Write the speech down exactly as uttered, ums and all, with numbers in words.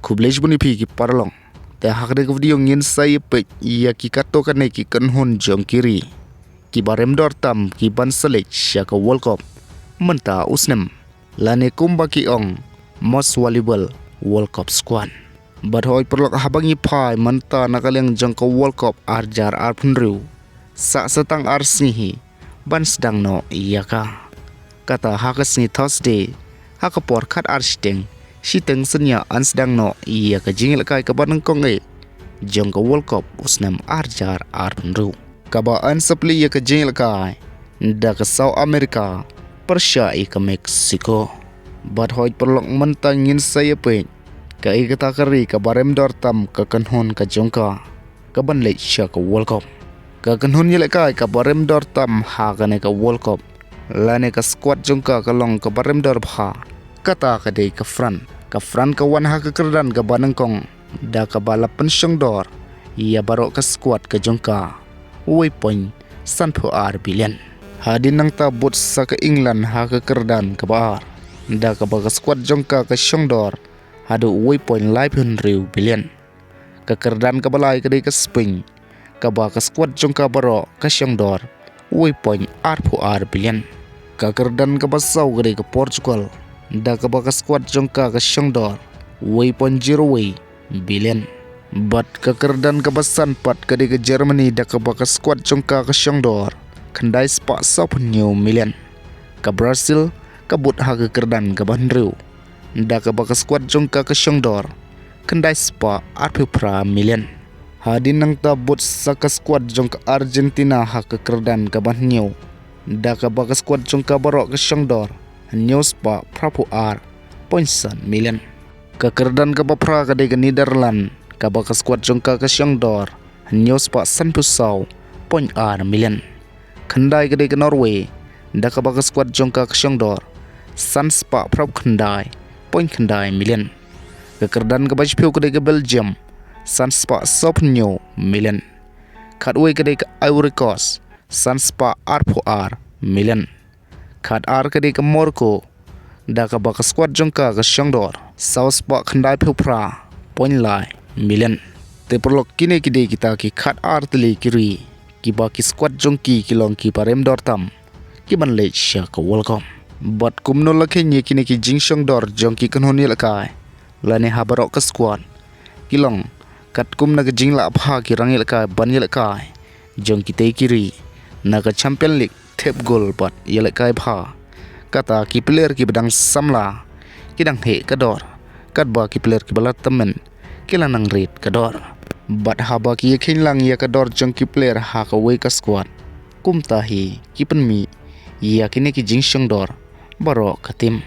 Khublei shibun ïa phi ki paralok. Te ha kane ka video ngin sa ïa peit ïa ki katto katne ki kynhun jong ki ri kiba rem dor tam ki ban sa leit sha ka World Cup mynta u snem, lane kumba ki ong, most valuable World Cup squad. Bad hooid paralok, haba ngi phai mynta na ka liang jong ka World Cup arhajar arphew hynriew, sah sa tang ar sngi hi ban sdang noh ïa ka. Kata ha ka sngi Thursday, ha ka por khatar shiteng, shiteng synñia yn sdang noh ïa ka jingïalehkai kaba nyngkong eh jong ka World Cup u snem arhajar arphew hynriew, kaba yn sa plie ïa ka jingïalehkai da ka South America pyrshah ïa ka Mexico. Bad hooid paralok, mynta ngin sa ïa peit kaei kata ka ri kaba rem dor tam ka kynhun ka jong ka ka ban leit sha ka World Cup. Ka kynhun ïalehkai kaba rem dor tam ha kane ka World Cup, lane ka squad jong ka ka long kaba rem dor bha, kata ka dei ka France. Ka France ka wan ha ka kyrdan kaba nyngkong da kaba la pynshong dor ïa baroh ka squad ka jong ka wei point sanphew ar billion. Hadien nangta bud sa ka England ha ka kyrdan kaba ar, da kaba ka squad jong ka ka shong dor haduh wei point laiphew hynriew billion. Ka kyrdan kaba lai ka dei ka Spain, kaba ka squad jong ka baroh ka shong dor wei point arphew ar billion. Ka kyrdan kaba saw ka dei ka Portugal, da kaba ka squad jong ka ka shong dor wei point zero wei billion. Bad ka kyrdan kaba san pat ka dei ka Germany, da kaba ka squad jong ka ka shong dor khyndai spah sawphew hynñiew million. Ka Brazil ka bud ha ka kyrdan kaba hynriew, da kaba ka squad jong ka ka shong dor khyndai spah arphew phra million. Hadien nangta bud sa ka squad jong ka Argentina ha ka kyrdan kaba hynñiew, da kaba ka squad jong ka baroh ka shong dor hynñiew spah phraphew ar point san million. Ka kyrdan kaba phra ka dei ka Netherlands, kaba ka squad jong ka ka shong dor hynñiew spah sanphew saw point ar million. Khyndai ka dei ka Norway, da kaba ka squad jong ka ka shong dor san spah phraphew khyndai point khyndai million. Ka kyrdan kaba shiphew ka dei ka Belgium, san spah sawphew hynñiew million. Khatwei ka dei ka Ivory Coast, san spah arphew ar million. Khatar ka dei ka Morocco, da kaba ka squad jong ka ka shong dor saw spah khyndaiphew phra point lai million. Te paralok, kine ki dei kita ki khatar tylli ki ri kiba ki squad jong ki ki long kiba rem dor tam ki ban leit sha ka World Cup. Bad kumno la kheiñ ïa kine ki jingshong dor jong ki kynhun ïalehkai, lane ha baroh ka squad, ki long katkum na ka jinglah bha ki rangïalehkai ban ïalehkai jong kitei ki ri na ka Champion League, thep gol bad ïalehkai bha. Kata ki player kiba dang samla ki dang heh ka dor, katba ki player kiba la tymmen ki la nang rit ka dor. Bad haba ki ïa kheiñ lang ïa ka dor jong ki player ha kawei ka squad, kumta hi ki pynmih ïa kine ki jingshong dor baroh ka team.